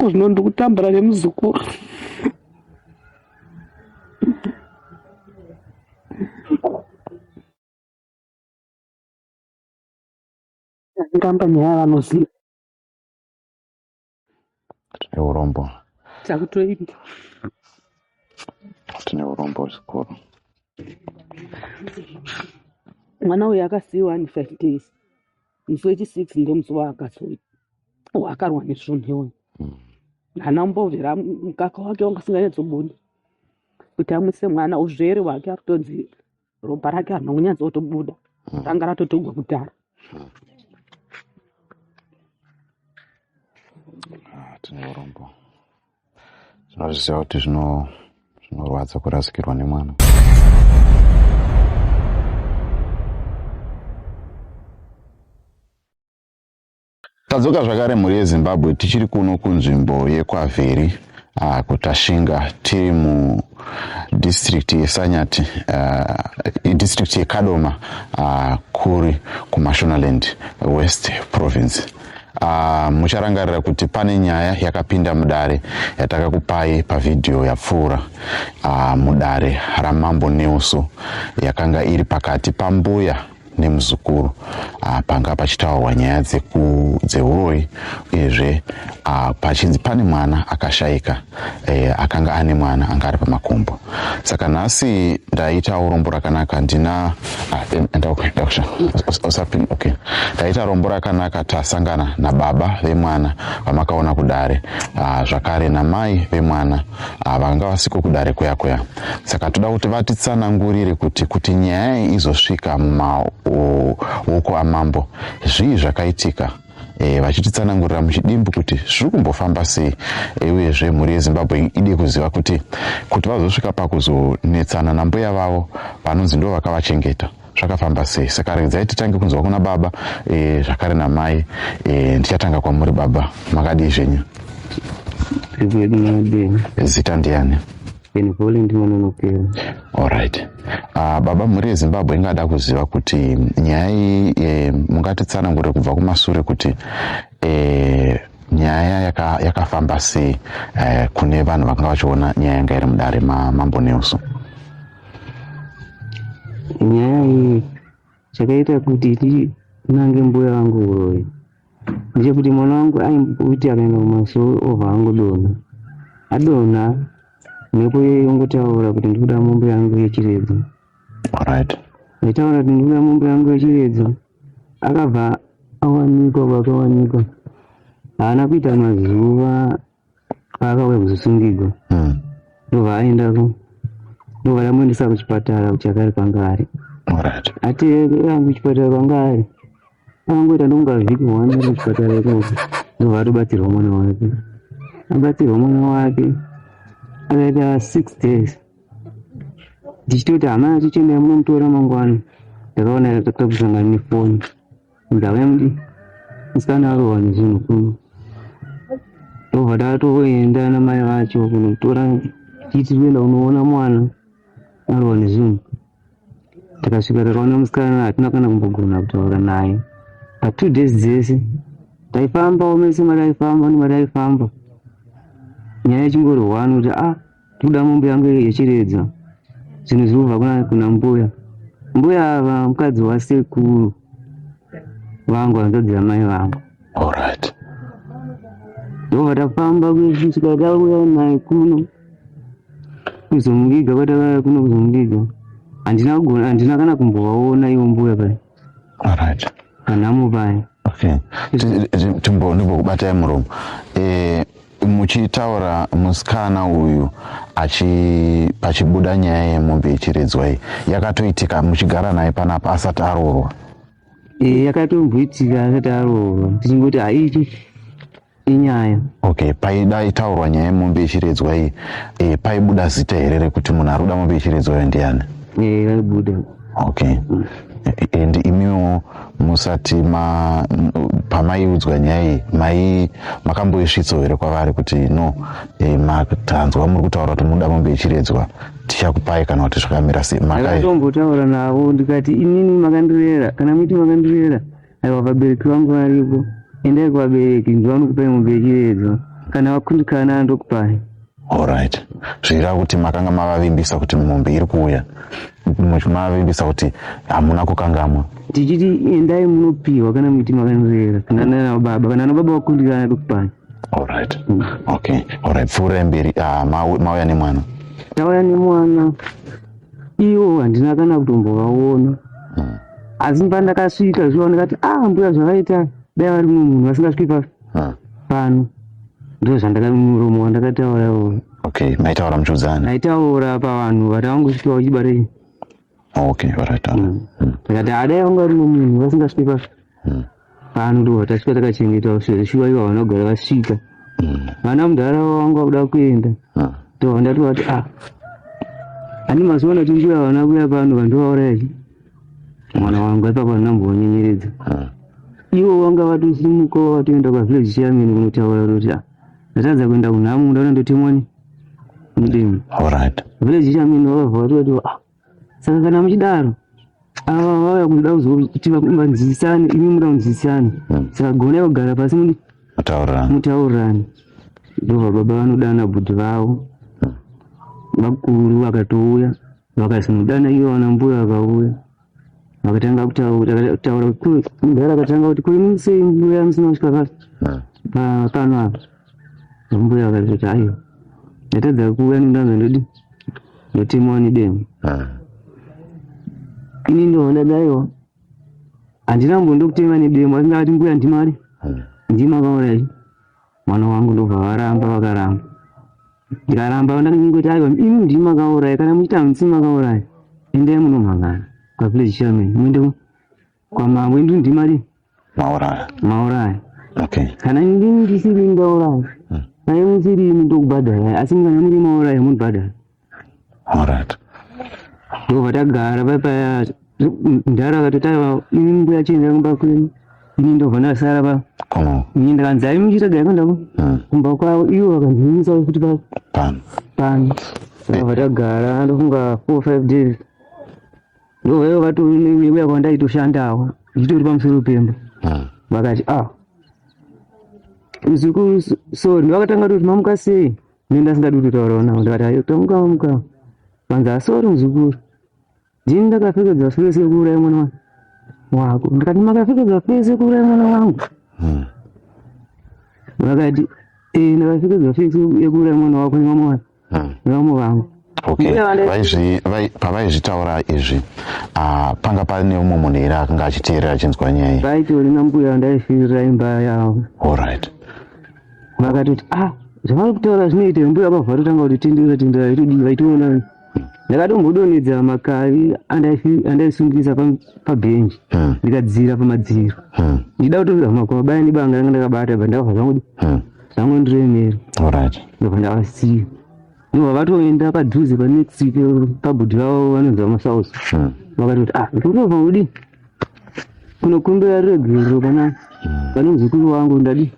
Ko zvino ndiri kutambura nemuzukuru. Ramba nyaya vanoziva. Tine urombo. Takutoenda. Tine urombo zvikuru. Mwana uyu akasiiwa ane 5 days. Musi wechi6 ndomusi waakarwa nezvunhu iwoyo. Haana kumbobvira mukaka wake wanga usinganyatsobudi kuti amwise mwana uzvere hwake ari kutonzi ropa rake harina kunyatsotobuda ranga ratotogwa kudhara. Ah, tine urombo. Tinozviziva kuti zvinorwadza kurasikirwa nemwana. Tadzoka zvakare mhuri yeZimbabwe tichiri kuno kunzvimbo yekwaVheri kuTashinga tiri mudistrict yeSanyati uh, district yeKadoma uh, kuri kuMashonaland West Province. Mucharangarira kuti pane nyaya yakapinda mudare yatakakupai pavhidhiyo yapfuura mudare raMambo Neuso yakanga iri pakati pambuya nemuzukuru panga pachitaurwa nyaya dzeuroyi uyezve pachinzi pane mwana akashaika akanga ane mwana anga ari pamakumbo. Saka nhasi ndaita urombo rakanaka ndina okay. Ndaita rombo rakanaka tasangana nababa vemwana vamakaona kudare zvakare namai vemwana vanga vasiko kudare kuya kuya. Saka toda kuti vatitsanangurire kuti nyaya iyi izosvika mumaoko amambo zvii zvakaitika vachititsanangurira muchidimbu kuti zviri kumbofamba sei uyezve mhuri yeZimbabwe ide kuziva kuti vazosvika pakuzonetsana nambuya vavo vanonzi ndo vakavachengeta zvakafamba sei. Saka regedzai titange kunzwa kuna baba zvakare namai. Ndichatanga kwamuri baba, makadii zvenyu? Zita ndiani? Alright. Baba, mhuri yeZimbabwe ingada kuziva kuti nyaya iyi mungatitsanangurire kubva kumasure kuti nyaya yakafamba sei kune vanhu vakanga vachiona nyaya yanga iri mudare maMambo Nelson. Nyaya iyi chakaita kuti ndinange mbuya vangu uroyi ndechekuti mwana wangu aimboti akaenda kumasowe obva angodonha adonha mhepo iyoyo yongotaura kuti ndikuda mombe yangu yechiredzo. Alright. Ndaitaura kuti ndikuda mombe yangu yechiredzo akabva awanikwa kwakawanikwa haana kuita mazuva paakauya kuzosungigwa ndobva aendako ndobva tamuendesa kuchipatara kuchakari kwanga ari. Alright. Ati kuchipatara kwanga ari akangoita ndokunga vhiki one ari kuchipatara ikoko ndobva atobatsirwa mwana wake. Abatsirwa mwana wake akaita 6 days ndichitoti hama yacho chiendai munomutora mangwana. Ndakaona takusangana nefoni ndauya muti musikana arohwa nezvinhu kuno ndobva tatoenda namai vacho kunotora tichiti toenda kunoona mwana arohwa nezvinhu. Takasvika takaona musikana hatina kana kumbogona kutaura naye pa 2 days dzese taifambawo mese mataifamba nemataifamba nyaya ichingori one kuti tikuda mombe yangu yechiredzo zvinhu zviri kubva kuna mbuya. Mbuya ava mukadzi wasekuru vangu hanzvadzi yamai vangu. Alright. Ndobva tafamba kusvika tauya naye kuno kuzomuviga kwatakauya kuno kuzomuviga handina kugona handina kana kumbovaona ivo mbuya paya. Alright. Panhamo paya. Okay. Ndimbokubatai muromo. Muchitaura musikana uyu pachibuda nyaya yemombe yechiredzwa iyi yakatoitika muchigara naye panapa asati aroorwa? Yakatomboitika asati aroorwa tichingoti haichi inyaya. Okay, paida itaurwa nyaya yemombe yechiredzwa iyi paibuda zita here rekuti munhu ari kuda mombe yechiredzwa iyo ndiani? Raibuda. Okay. And imiwo musati pamaiudzwa nyaya iyi mai makamboisvitsawo here kwavari kuti no matanzwa muri kutaura kuti munoda mombe yechiredzwa tichakupai kana kuti zvakamira sei? Ndakatombotaura navo ndikati inini makandirera kana muiti makandirera aiwa vabereki vangu varipo endai kuvabereki ndivanokupai mombe yechiredzwa. Kana vakundikana ndokupai. Alright, zvireva kuti makanga mavavimbisa kuti mombe iri kuuya, muchimavimbisa kuti hamuna kukangamwa. Tichiti endai munopiwa kana muiti makanorera kana nana baba, kana ana baba vakundikana ndokupai. Alright. Okay, alright, pfuurai mberi. Ah, mauya nemwana. Tauya nemwana, iwo handina kana kutombovaona. Asi pandakasvika zviwa ndikati, ah, mbuya zvavaita dai vari mumwe munhu vasingasviki pano. Ndo zvandakamuromo wandakataura iwoyo. Okay, maitaura muchiudzana? Ndaitaura pavanhu vatavangosvika vachibata. Okay, alright, alright. Ndikati adai vanga vari mumwe munhu vasingasviki pano, ndo tasvika takachengeta sezvo ivo havana kugara vasvika. Vana mudhara vanga vakuda kuenda, ndobva ndatovati, ah, hani mazuva ndati mbuya vana kuya pano vandovauraya chi mwana wangu ipapo, handinambonyenyeredza. Ivo vanga vatosimuka vatoenda pavillage chairman kunotaura kuti, ah, ndatadza kuenda kunhamo, ndaona ndotemwa nedemo. Village chairman vakabva vatoti, ah, saka kana muchidaro ava vauya kuda kuzoti vanzwisisane, imi muda kunzwisisana, saka gonai kugara pasi mudi mutaurirani. Mutaurirani. Ndobva baba vanodana bhudhi vavo vakuru, vakatouya vakazinodana ivo vana mbuya, vakauya vakatanga kutaura. Mudhara akatanga kuti, kuri sei mbuya musina kusvika pano apa? Mbuya vakatoti, aiwa, ndatadza kuuya nendanza ndodi ndotemwa nedemo. Ini ndobva ndati, aiwa, handina mbondokutema nedemo, asi ndakati mbuya ndimari ndima kauraya mwana wangu. Ndobva varamba, vakaramba, ndikaramba ndakangoti, aiwa, imi ndimi makauraya, kana muchiti hamusi makauraya, endai munomhangana kwavillage chairman, muende kwamambo, indi ndimari mauraya. Mauraya. Kana ndini ndisiri ndauraya, kana musiri imi ndokubhadharai, asi kana muri mauraya munobhadhara. Ndobva tagara papaya, mudhara akatoti, aiwa, imi mbuya chiendai kumba kwenyu, ini ndobva ndasara pa Kuno. Ini ndakanzi, ai, muchitagai kuenda kumba kwavo, ivo vakanzimisa kuti pano. Pano. Saka tagara ndofunga 4, 5 days, ndobva ivo vatouya kwandaitoshandawo ndichitori pamusoro pemba. Vakati, ah, muzukuru, sorry. Vakatanga kuti, mamuka sei? Ini ndasingadi kutotaurawo navo, ndikati, ayo, tamuka, mamuka. Vanzi, asori muzukuru, ndini ndakapfekedzwa face yekuuraya mwana wako. Ndikati, makapfekedzwa face yekuuraya mwana wangu? Vakati, e, ndakapfekedzwa face yekuuraya mwana wako nevamwe nevamwe vangu. Okay. Mbuya Pavaizvitaura izvi, ah, panga pane umwe munhu here akanga achiteerera achinzwa nyaya iyi? Vaitori nambuya vandaifirira imba yavo. Vakatoti, ah, zvavari kutaura zvinoita. Mbuya vakabva vatotanga kuti tendera, tendera, itodii. Vaitoona ndakatombodonhedza makavi andaisungisa pabhenji, ndikadzira pamadziro, ndichida kutozama kumabaya nebanga ranga ndakabata, bva ndakabva zvangu zvangondiremera. Ndobva ndavasiya, ndobva vatoenda padhuze panext pabhudhi vavo vanonzi vamasauso. Vakatoti, ah, ndinobva kudi kunokumbira ruregerero pana pane muzukuru wangu, ndadi.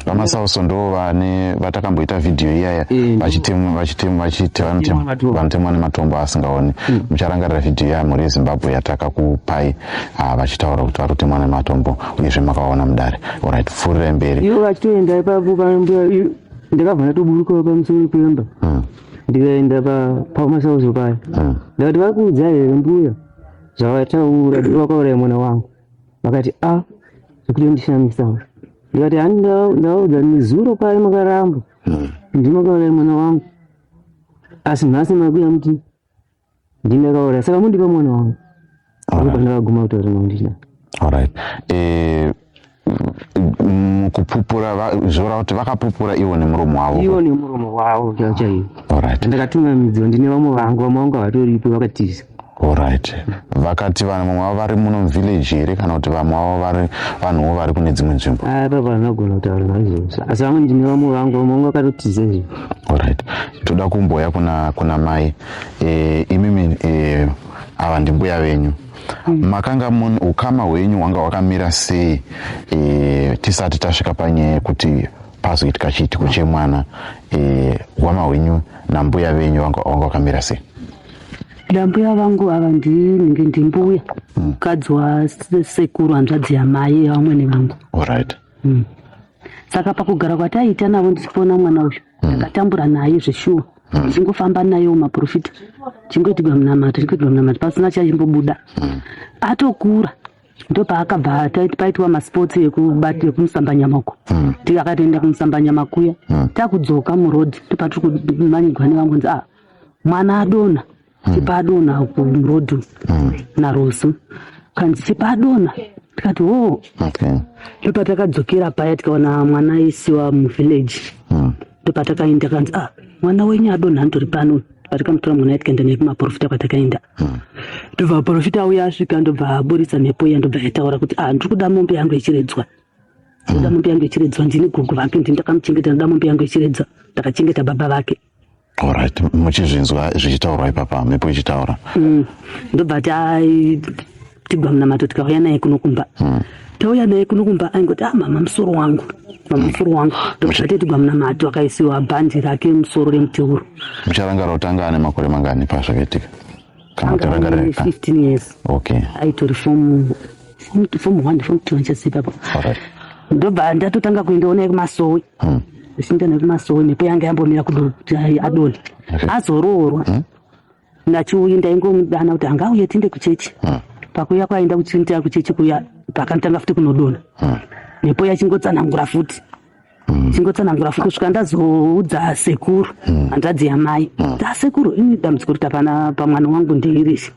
VaMasauso ndo vane vatakamboita vhidhiyo iyaya, vachitemwa vachitemwa Vachitemwa nematombo. Vanotemwa nematombo asingaoni. Mucharangarira vhidhiyo iya, mhuri yeZimbabwe, yatakakupai, ah, vachitaura kuti vari kutemwa nematombo, uyezve makaona mudare. Alright, pfuurirai mberi. Ivo vachitoenda ipapo pambuya, ndakabva ndatoburukawo pamusoro pemba, ndikaenda pamasauso paya. Ndakati, vakuudza here mbuya zvavataura, vakauraya mwana wangu? Vakati, a, zvekutondishamisa. Ndikati, hani ndavaudza nezuro paya, makaramba, ndimakauraya mwana wangu, asi nhasi makuya muti ndindakauraya, saka mundipa mwana wangu. Ndipo pandakaguma kutaura navo ndichida. Alright. Mukupupura zvoreva kuti vakapupura ivo nemuromo wavo? Ivo nemuromo wavo chaivo chaivo. Alright. Ndakatungamidzwa ndine vamwe vangu, vamwe vangu havatoripo, vakatiza. Alright, vakati vanhu vamwe vavo vari muno muvillage here, kana kuti vamwe vavo vari vanhuwo vari kune dzimwe nzvimbo? Apa vanhu vagona kutaura naizvozvo, asi vamwe ndine vamwe vangu, vamwe vangu vakatotiza izvo. Alright, toda kumboya kuna mai. Imimi, ava ndimbuya venyu. Makanga mune ukama hwenyu hwanga hwakamira sei, tisati tasvika panyaya yekuti pazoitika chiitiko chemwana? Ukama hwenyu nambuya venyu hwanga hwakamira sei? Ndambuya vangu ava ndinenge ndimbuya mukadzi wasekuru, hanzvadzi yamai vamwene vangu. Saka pakugara kwataiita navo ndichipona mwana uyu, ndakatambura naye zveshuwa, ndichingofamba naye mumaprofita, chingoitirwa munamato, chingoitirwa munamato, pasina chaimbobuda. Atokura ndopaakabva paitwa masports ekumusambanyama uko. Akatoenda kumusambanyama kuya, takudzoka muroad ndopatiri kumanyigwa nevamwe kunzi ah, mwana adonha, Chipa adonha uko muroad naRosu. Kanzi Chipa adonha, tikati ho. Ndopatakadzokera paya tikaona mwana aisiwa muvillage. Ndopatakaenda kanzi ah, mwana wenyu adonha anditori pano. Patakamutora mwana tikaenda naye kumaprofita kwatakaenda. Ndobva maprofita auya asvika, ndobva aburitsa mhepo iya, ndobva yataura kuti ah, ndiri kuda mombe yangu yechiredzwa. Ndoda mombe yangu yechiredzwa, ndini gogo vake, ndini ndakamuchengeta, ndoda mombe yangu yechiredzwa, ndakachengeta baba vake. Alright, muchizvinzwa zvichitaurwa ipapa, mhepo ichitaura. Ndobva tatigwa munamato tikauya naye kuno kumba. Tauya naye kuno kumba aingoti ah, mama musoro wangu, mama musoro wangu. Ndobva tatigwa munamato akaisiwa bhandi rake musoro remuteuro. Mucharangarira kuti anga ane makore mangani pazvakaitika? Kana Anga ane tarangarira. 15 years. Aitori form 1, form 2 handichaziva ipapo. Ndobva ndatotanga kuendawo naye kumasowe. Ndichienda naye kumasowe, mhepo yanga yambomira kuti adonhe. Azoroorwa. Ndachiuyi ndaingomudana kuti angauye tiende kuchechi. Pakuya kwaenda kuchinda kuchechi kuya, pakatanga futi kunodonha. Mhepo yachingotsanangura futi. Chingotsanangura futi kusvika ndazoudza sekuru, hanzvadzi yamai. Tasekuru, ini dambudziko kuti hapana pamwana wangu ndeirishi.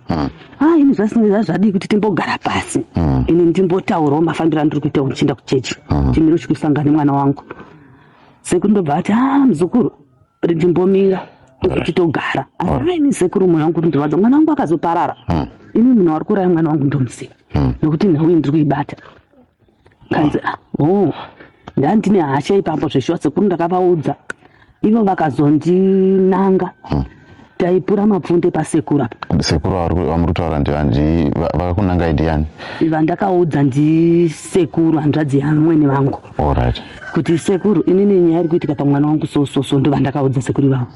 Ah, ini zvadii kuti timbogara pasi. Ini ndimbotaurawo mafambiro andiri kuita ndichienda kuchechi. Chimiro chikusangana nemwana wangu. Sekuru ndobva ati ah, muzukuru, ndimbomira kuti togara. Asi ini sekuru moyo wangu kundirwadza, mwana wangu akazoparara. Ini munhu wari kuuraya mwana wangu ndomuziva. Nekuti nhau iyi ndiri kuibata. Kanzi ah, oh, ndandine hasha ipapo zveshuwa sekuru ndakavaudza. Ivo vakazondinanga. Taipura mapfunde pasekuru apa. Sekuru vamuri kutaura ndiani? Vakakunangai ndiani? Vandakaudza ndisekuru hanzvadzi yamwene vangu. Alright. Kuti sekuru inini nyaya iri kuitika pamwana wangu so so so, ndovandakaudza sekuru ivavo.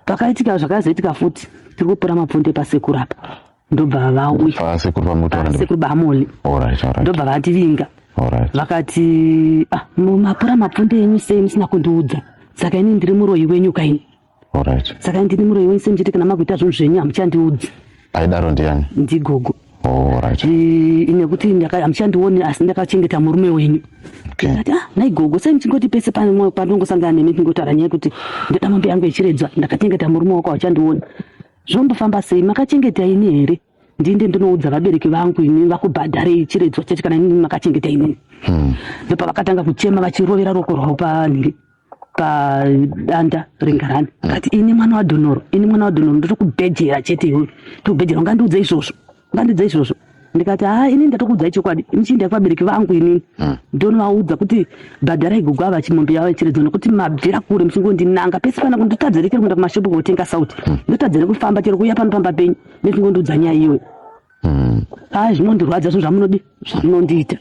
Pakaitika zvakazoitika futi, tiri kupura mapfunde pasekuru apa. Ndobva vauya. Pasekuru vamuri kutaura ndi Sekuru Bamoli. Alright, alright. Ndobva vativinga. Alright. Vakati ah, mapura mapfunde enyu sei musina kundiudza? Saka ini ndiri muroyi wenyu kaini. Alright. Saka ndiri muroyi wenyu sei muchiti kana makuita zvinhu zvenyu hamuchandiudzi? Aidaro ndiani? Ndigogo. Alright. Nekuti hamuchandioni asi ndakachengeta murume wenyu. Ndikati ah, nhai gogo, sei muchingoti pese panongosangana nemi tingotaura nyaya yekuti ndoda mombe yangu yechiredzwa, ndakachengeta murume wako hauchandioni. Zvombofamba sei? Makachengeta ini here? Ndinde ndinoudza vabereki vangu ini vakubhadharei chiredzwa chacho kana ini makachengeta inini. Ndopavakatanga kuchema vachirovera ruoko rwavo panhingi padanda rengarani. Akati ini mwana waDhonoro, ini mwana waDhonoro ndiri kubhejera chete iwewe. Ndiri kubhejera, ungandiudze izvozvo. Ungandiudze izvozvo. Ndikati haa, ini ndatokuudzai chokwadi. Muchienda kuvabereki vangu inini. Ndonovaudza kuti bhadharai gogo ava chimombe yavo yechiredzwa nekuti mabvira kure muchingondinanga pese pana kundotadzere chero kuenda kumashopu kotenga sauti. Ndotadzere kufamba chero kuuya pano pamba penyu nechingondiudza nyaya iyoyo. Ah, zvinondirwadza zvinhu zvamunodi zvamunondiita.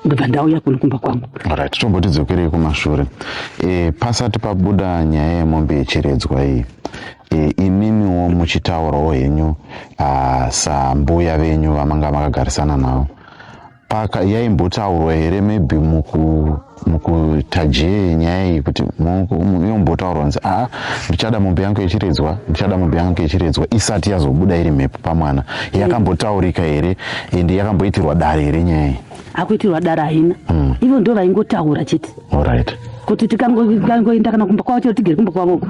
Ndobva ndauya kuno kumba kwangu. Alright, tombotidzokerei kumashure. Pasati pabuda nyaya yemombe yechiredzwa iyi, imimiwo muchitaurawo henyu sambuya venyu vamanga makagarisana navo, paka yaimbotaurwa here maybe mukutajee nyaya iyi kuti yombotaurwa kunzi aa ndichada mombe yangu yechiredzwa, ndichada mombe yangu yechiredzwa, isati yazobuda iri mhepo pamwana? Yakambotaurika here ende yakamboitirwa dare here nyaya iyi? Akuitirwa dare haina. Ivo ndo vaingotaura chete. Alright. Kuti tikangoenda kana kumba kwavo chero tigere kumba kwavo uko.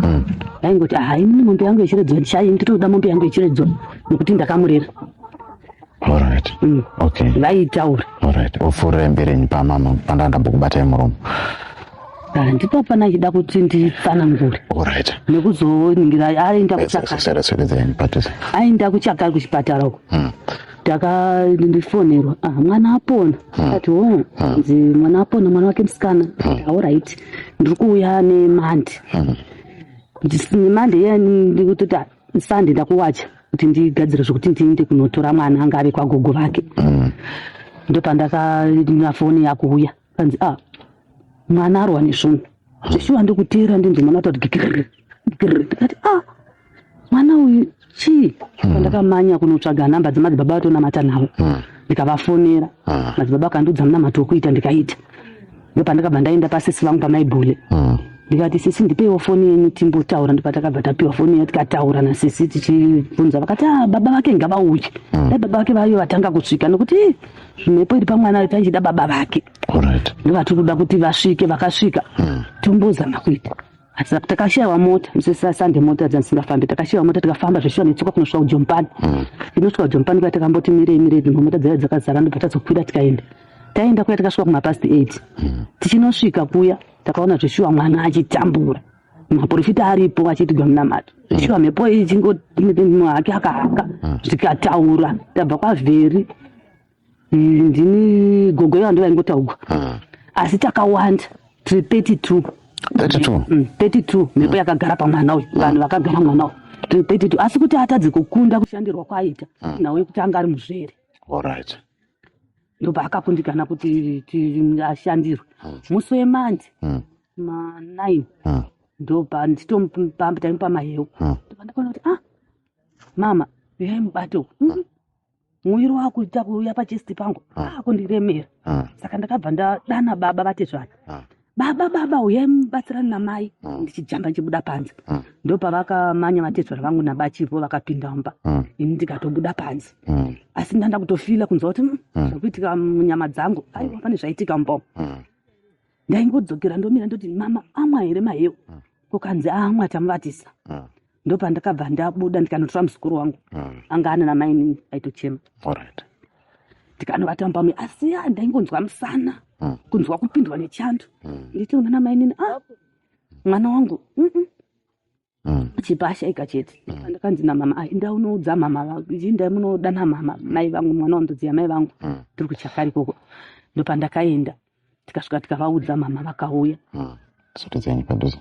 Vaingoti ah, ini mombe yangu yechiredzwa ndichai, nditoda mombe yangu yechiredzwa nekuti ndakamurera. Alright. Okay. Vaitaura. Alright. Opfuurirai mberi henyu pamama pandanga ndambokubatai muromo. Ndipo pana achida kuti nditsanangure. Alright. Nekuzoningira aenda kuchaka. Sera henyu padhuze. Aenda kuchaka kuchipatara uko. Ndakandifonerwa, ah, mwana apona. Akati oh, nzi mwana apona, mwana wake musikana. Alright. Ndiri kuuya nemandi. Nemandi iya ndikutoti Sunday ndakuwacha kuti ndigadzire zvekuti ndiende kunotora mwana anga ave kwagogo vake. Ndopandakana foni yakuuya kanzi ah, mwana arwa nesvunhu. Zveshuwa ndikuteera ndinzwa mwana atoti gigiriri gigiriri. Ndikati ah, mwana uyu chii? Pandakamanya kunotsvaga namba dzemadzibaba vatonamata navo. Ndikavafonera. Madzibaba akandiudza munamato wekuita ndikaita. Ndopandakabva ndaenda pasisi vangu pamaibhule. Ndikati sisi ndipeiwo foni yenyu timbotaura. Ndopatakabva tapiwa foni iya tikataura nasisi tichibvunza vakati ah, baba vake ngavauye. Dai baba vake vaive vatanga kusvika nekuti "Ih, mhepo iri pamwana taichida baba vake. Alright. Ndovatiri kuda kuti vasvike vakasvika tombozama kuita. Asi takashayiwa mota sande mota dzasingafambi takashayiwa mota tikafamba zveshuwa netsoka kunosvika kujompani. Tinosvika kujompani kuya takamboti mirei mirei dzimwe mota dzaiva dzakazara ndobva tazokwira tikaenda. Taenda kuya takasvika kumapast 8. Tichinosvika kuya takaona zveshuwa mwana achitambura. Maprofita aripo achiitigwa munamato. Zveshuwa mhepo iyi ichingo hake akahaka zvikataura tabva kwaVheri. Ndini gogo ivo ndovaingotaugwa. Asi takawanda tiri 32. 32? 32 mhepo yakagara pamwana uyu vanhu vakagara mwana uyu tiri 32 asi kuti atadze kukunda kushandirwa kwaaita nhau yekuti anga ari muzvere. Alright. Ndobva akakundikana kuti ashandirwe. Musi wemandi ma 9 ndobva nditomupa taimupa maheu. Ndobva ndakaona kuti ah mama uyai mubate uku. Muviri wakuita kuuya pachest pangu akundiremera. Saka ndakabva ndadana baba vatezvara. Baba baba uyai mubatsirane namai. Ndichijamba ndichibuda panze. Ndopavakamanya vatezvara vangu nabachipo vakapinda mumba. Ini ndikatobuda panze. Asi ndanda kutofila kunzwa kuti zvakuitika munyama dzangu. Aiwa pane zvaitika mumba umu. Ndaingodzokera ndomira ndoti mama amwa here maheu? Kukanzi amwa tamuvatisa. Ndopandakabva ndabuda ndikanotora muzukuru wangu. Anga ane namainini aitochema. Alright. Ndikanovata mumba muya asi ndaingonzwa musana. Kunzwa kupindwa nechando. Nditi una namainini ah mwana wangu Chipa ashaika chete. Ndakanzi namama ah inda unoudza mama vangu inda munodana mama mai vangu mwana wandodziya mai vangu. Tiri kuchakari ikoko. Ndopandakaenda tikasvika tikavaudza mama vakauya. Sote dzenyu padhuze.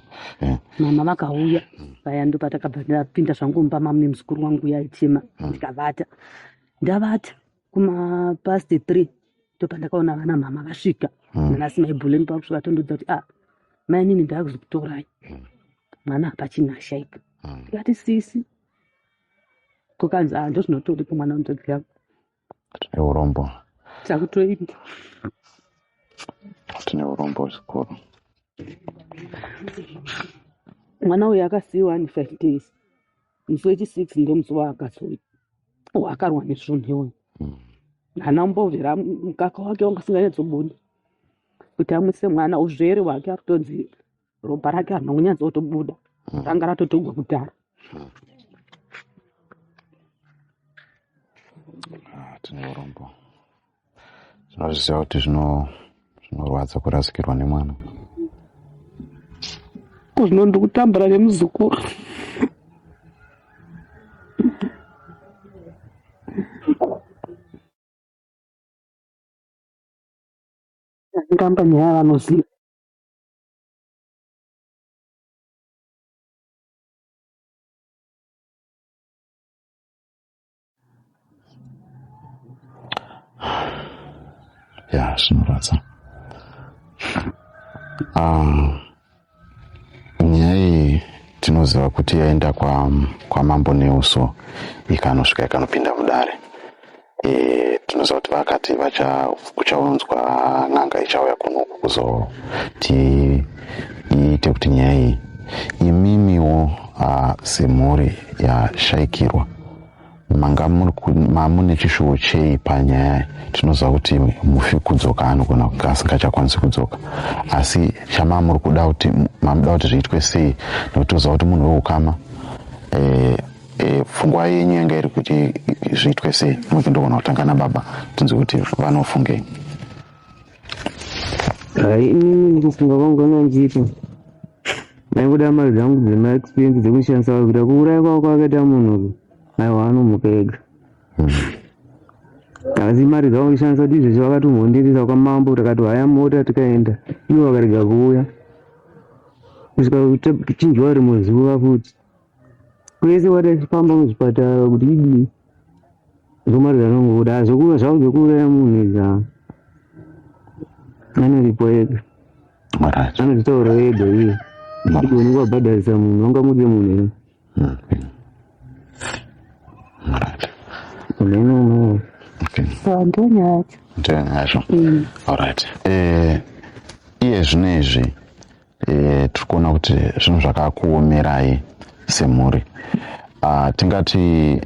Mama vakauya vaya ndopatakabva ndapinda zvangu mumba mamu nemuzukuru wangu uya aichema. Ndikavata. Ndavata kuma past 3 ndopandakaona vana mama vasvika. Nanasi mai Bhuleni pakusvika tondoudza kuti ah mai nini ndakuzokutorai. Mwana hapachina ashaika. Ndikati sisi. Kukanzi ah ndozvinotoripo mwana wandodziya. Tine urombo. Takutoenda. Tine urombo zvikuru. Mwana uyu akasiyiwa ane 5 days. Musi wechi6 ndomusi waakarwa nezvunhu iwoyo. Haana kumbobvira mukaka wake wanga usinganyatsobudi. Kuti amwise mwana uzvere hwake ari kutonzi ropa rake harina kunyatsotobuda. Ranga ratotogwa kudhara. Tine urombo. Tinozviziva kuti zvinorwadza kurasikirwa nemwana. Zvino ndiri kutambura nemuzukuru. Ndamba nyaya vanoziva. Ya, zvinorwadza. Nyaya iyi tinoziva kuti yaenda kwamambo Neuso ikanosvika ikanopinda mudare. Tinoziva kuti vakati kuchaunzwa n'anga ichauya kunoku kuzoti iite kuti nyaya iyi imimiwo semhuri yashaikirwa manga mune chishuwo chei panyaya. Tinoziva kuti mufi kudzoka anogona kunge asingachakwanisi kudzoka, asi chamamuri kuda kuti mamuda kuti zviitwe sei, nekuti toziva kuti munhu weukama pfungwa yenyu yanga iri kuti zviitwe sei. Mukindogona kutanga nababa tinzwe kuti vanofungei. Hai, inini kufunga kwangu kwangandiita ndaingoda mari dzangu dzemaexpense dzekushandisa kuita kuuraya kwavo kwakaita munhu aiwa anomuka ega. Asi mari dzavo kushandisa kuti izvezvi vakatomhonderesa kwamambo, takati haya mota tikaenda, ivo vakarega kuuya kusvika kuchinjwa rimwe zuva futi. Kwese kwataifamba muzvipatara kuti idii zomari dzanongoda zvekuva zvavo zvekuuraya munhu izvi anoripo ega. Anozvitaura ega iye. Igoni kubhadharisa munhu wangamudye munhu here? Okay. So ndiyo nyaya yacho. Ndiyo nyaya yacho. Alright. Iye Iye zvino izvi e, tiri kuona kuti zvinhu zvakakuomerai semhuri. Tingati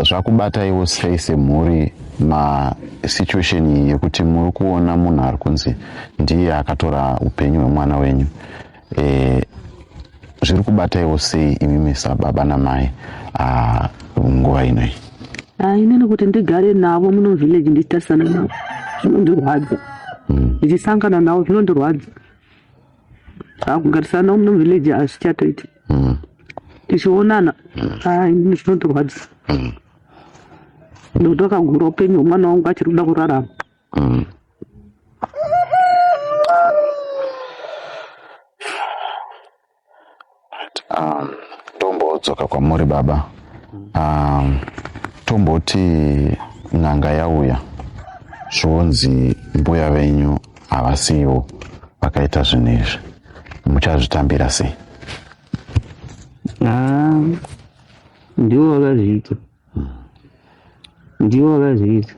zvakubataiwo sei semhuri masituation iyi yekuti muri kuona munhu ari kunzi ndiye akatora upenyu hwemwana wenyu, zviri kubataiwo sei imimi sababa namai nguva inoyi? Inini kuti ndigare navo muno village ndichitarisana navo zvinondirwadza. Ndichisangana navo zvinondirwadza. Kugarisana navo muno village hazvichatoiti. Tichionana inini zvinondirwadza. Nekuti vakagura upenyu hwemwana wangu achiri kuda kurarama. Tombodzoka kwamuri baba. Tomboti n'anga yauya, zvonzi mbuya venyu havasiwo vakaita zvinhu izvi, muchazvitambira sei? Ndivo vakazviita, ndivo vakazviita.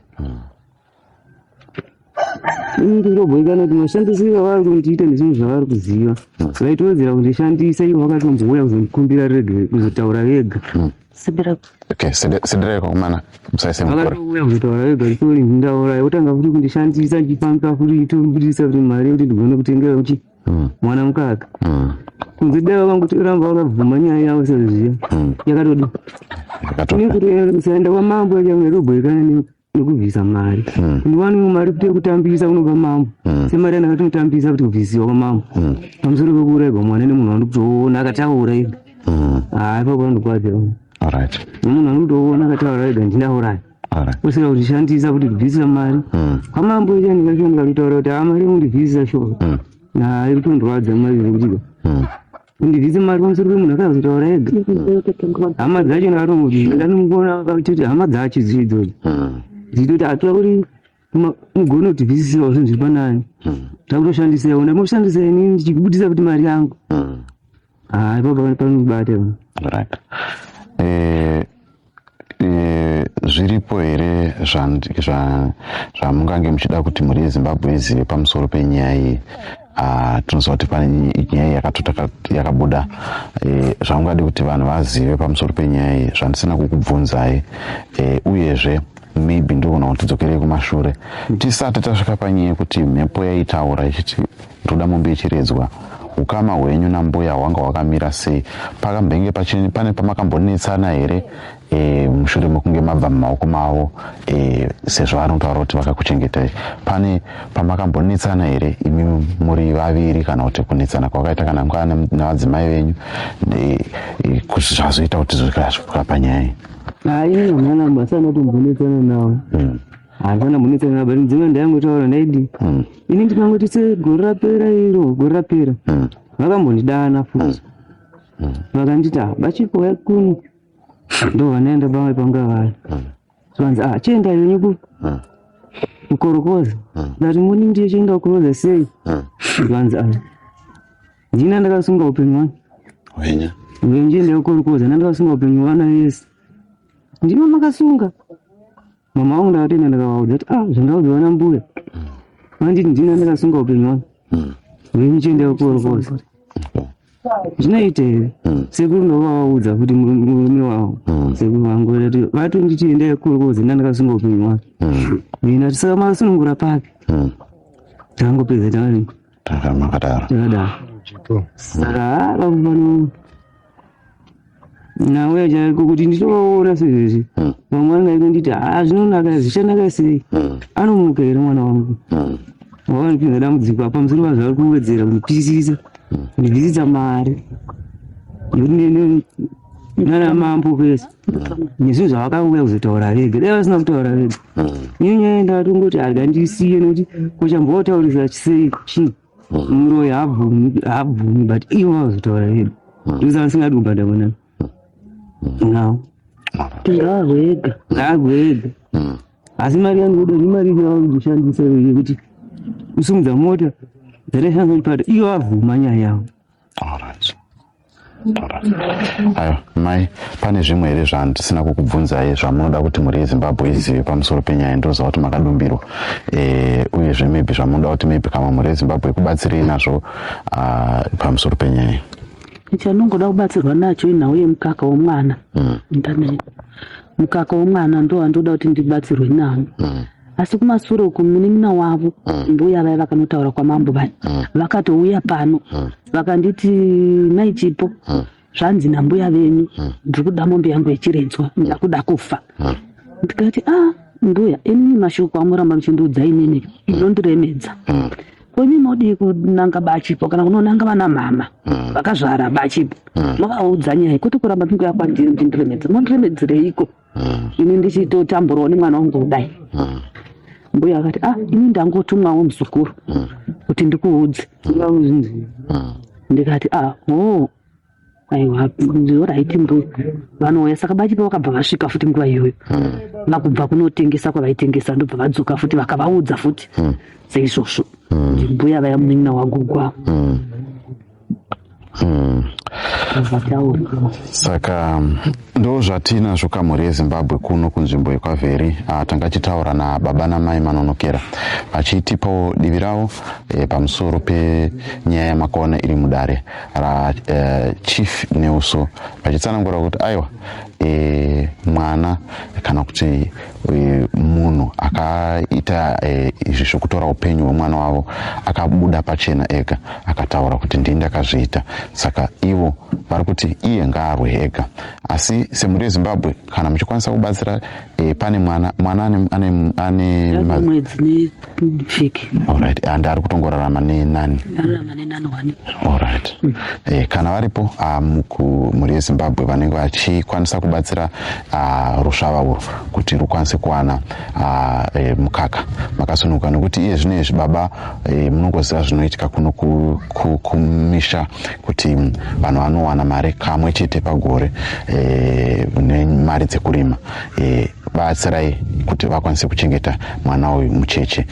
Ini ndinobhoikana kuti mashandisiro avari kundiita nezvinhu zvavari kuziva, vaitowedzera kundishandisa ivo vakatombouya kuzondikumbira rege kuzotaura vega. Okay, sidirai kwakumana, musaise mukore. Vakatouya kuzotaura vega kuti ndauraya, votanga futi kundishandisa ndichifambisa futi itobudisa futi mari yekuti ndigone kutengera kuti mwana mukaka. Kunze dai vakangotoramba vakabvuma nyaya yavo sezviya yakatodi kusaenda kwamambo yachaungatobhoikana nekubvisa mari. Ndiwane mari kuti yekutambisa kunobva mambo, semari yandakatomutambisa kuti kubvisiwa kwamambo pamusoro pekuurairwa mwana nemunhu wandikutoona akataura ega. Haa, ipapo pandikwadza nemunhu wandikutoona akataura ega ndindauraya, usina kutishandisa kuti kubvisisa mari kwamambo. Ichandikashuwa ndikatotaura kuti haa, mari yekundibvisisa shuwa iri kutondorwadza, mari zvekutika kundibvisa mari pamusoro pemunhu akazotaura ega. Hama dzacho ndakatomuti ndanomuona kuti hama dzacho idzodzo dzichitoti atoda kuti mugone kutibvisisirawo zvinhu zviri panani, takutoshandisaiwo, ndamushandisa inini ndichikubudisa kuti mari yangu. Haa, ipapo panobata. Right. Zviripo here zvamungange muchida kuti mhuri yeZimbabwe izive pamusoro penyaya iyi? Tinoziva kuti pane nyaya yakatotaka yakabuda, zvamungade kuti vanhu vazive pamusoro penyaya iyi zvandisina kukubvunzai, uyezve maybe ndogona kuti tidzokerei kumashure tisati tasvika panyaya yekuti mhepo yaitaura ichiti ndoda mombe ichiredzwa. Ukama hwenyu nambuya hwanga hwakamira sei? Pakambenge pane pamakambonetsana here, mushure mekunge mabva mumaoko mavo, sezvo vanotaura kuti vakakuchengetai? Pane pamakambonetsana here imi muri vaviri, kana kuti kunetsana kwakaita kana mukava nevadzimai venyu, zvazoita kuti zvikasvika panyaya iyi? Hayi, mwana masana tombonetsana nawo, handana mbonetsana navo, but dzimwe ndaingotaura ndaidi ini ndikangoti segore rapera iro, gore rapera vakambondidana futi, vakanditi, "Ah, bachipo kuno." Ndo vanaenda pamwe panga vari, zvanzi, "Ah, chienda yenyu ku kukorokoza." Ndati, "Muni ndiye chienda kukorokoza sei?" Zvanzi, "Ah, ndina ndakasunga upenyu hwangu hwenyu wenje kukorokoza, ndandakasunga upenyu hwana yese, ndima makasunga mama wangu." Ndakatoenda ndakavaudza kuti, "Ah, zvandaudzwa nambuya, vanditi ndina ndakasunga upenyu hwangu wenyu, chienda kukorokoza, zvinoita here?" Sekuru ndovavaudza kuti murume wavo, sekuru vangu, kuti vatonditi endai kukorokoza, ndandakasunga upenyu hwangu mina. Saka makasunungura papi? Tangopedza tani. Makadaro. Takadaro. Saka vano nauya chaiko kuti nditovaona sezvezvi, vamwe vanenge vaitonditi, "Ha, zvinonaka, zvichanaka sei? Anomuka here mwana wangu?" Vakanipinza dambudziko apa pamusoro pazvo vari kuwedzera kundipisisa, kundibvisisa mari nekuti nana mambo pese nezvinhu zvavakauya kuzotaura vega. Dai vasina kutaura vega, iyo nyaya ndatongoti arga ndisiye, nekuti kuchambotaurisa sei chii, muroyi haabvumi, haabvumi, but ivo vazotaura vega, ndosaka ndisingadi kubhadha mwana nawo. Ngaarwe ega. Ngaarwe ega. Asi mari yangu ni mari yakushandisa yekuti kusumudza mota dzataishandisa kuchipatara, iyo avhuma nyaya yavo. Alright. Aiwa mai, pane zvimwe here zvandisina kukubvunzai zvamunoda kuti mhuri yeZimbabwe izive pamusoro penyaya? Ndoziva kuti makadumbirwa, uyezve maybe zvamunoda kuti maybe kama mhuri yeZimbabwe ikubatsirei nazvo pamusoro penyaya. Chanongoda kubatsirwa nacho inhau yemukaka womwana. Ndane mukaka womwana, ndo wandoda kuti ndibatsirwe nawo. Asi kumasure uku munin'ina wavo, mbuya vaya vakanotaura kwamambo vaya, vakatouya pano vakanditi, "Mai Chipo, zvanzi nambuya venyu, ndiri kuda mombe yangu yechiredzwa, ndakuda kufa." Ndikati, "A mbuya, inini mashoko amuramba muchindiudza inini inondiremedza. Ko imi modii kunanga baChipo kana kunonanga vana mama vakazvara baChipo, movaudza nyaya, kwete kuramba muchingouya kwandiri muchindiremedza? Mondiremedzireiko ini ndichitotamburawo nemwana wangu kudai?" Mbuya akati, "Ah, ini ndangotumwawo muzukuru kuti ndikuudze." Ungakuzvinzi. Ndikati, "Ah, oh, aiwa, alright mbuya, vanouya." Saka baChipo vakabva vasvika futi nguva iyoyo, vakubva kunotengesa kwavaitengesa, ndobva vadzoka futi, vakavaudza futi seizvozvo. Mbuya vaya, munin'ina wagugwa, vataura. Saka ndo zvatinazvo kamhuri yeZimbabwe kuno kunzvimbo yekwaVheri. Tanga chitaura nababa namai Manonokera vachitipawo divi ravo pamusoro penyaya yamakaona iri mudare raChief Neuso, vachitsanangura kuti aiwa, mwana kana kuti munhu akaita izvi zvokutora upenyu hwemwana wavo akabuda pachena ega akataura kuti ndini ndakazviita. Saka ivo vari kuti iye ngaarwe ega. Asi semhuri yeZimbabwe, kana muchikwanisa kubatsira, pane mwana, mwana ane mwedzi nevhiki. Alright, and ari kutongorarama nenani? Ararama nenani one. Alright. Kana varipo mhuri yeZimbabwe vanenge vachikwanisa kubatsira rusvava urwu kuti rukwanise kuwana mukaka, makasununguka, nekuti iye zvino izvi baba, munongoziva zvinoitika kuno kumisha kuti vanhu vanowana mari kamwe chete pagore, nemari dzekurima. Batsirai kuti vakwanise kuchengeta mwana uyu mucheche.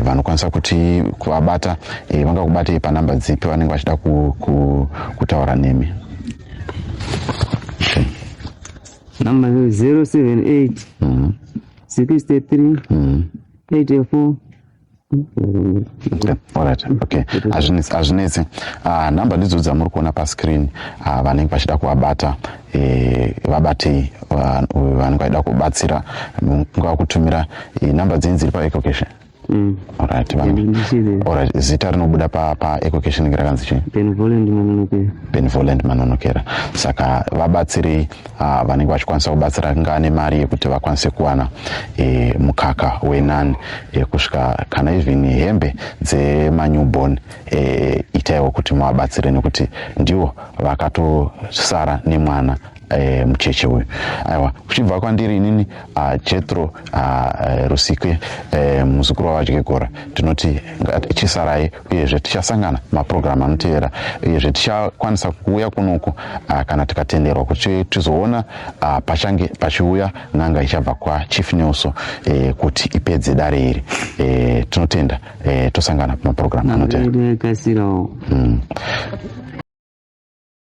Vanokwanisa kuti kuvabata, vangakubatei panhamba dzipi vanenge vachida kutaura nemi? Okay. Namba 078 63 84. Okay. Alright. Okay. Hazvinetsi, hazvinetsi. Nhamba ndidzo dzamuri kuona pascreen. Vanenge vachida kuvabata, vabatei. Vanenge vachida kubatsira, kungava kutumira, nhamba dzenyu dziri paEcoCash. Alright. Alright. Zita rinobuda pa EcoCash rinenge rakanzi chii? Benevolent Manonokera. Benevolent Manonokera. Saka vabatsirei vanenge vachikwanisa kubatsira, kungaa nemari yekuti vakwanise kuwana mukaka wenani, kusvika kana even hembe dzemanewborn. Itaiwo kuti muvabatsire nekuti ndivo vakatosara nemwana mucheche uyu. Aiwa, kuchibva kwandiri inini Jetro Rusikwe, muzukuru wavaDyegora, tinoti chisarai, uyezve tichasangana mapurogiramu anotevera, uyezve tichakwanisa kuuya kunoku kana tikatenderwa kuti tizoona pachange pachiuya n'anga ichabva kwaChief Nelson kuti ipedze dare iri. Tinotenda, tosangana pamapurogiramu anotevera. Kasirawo.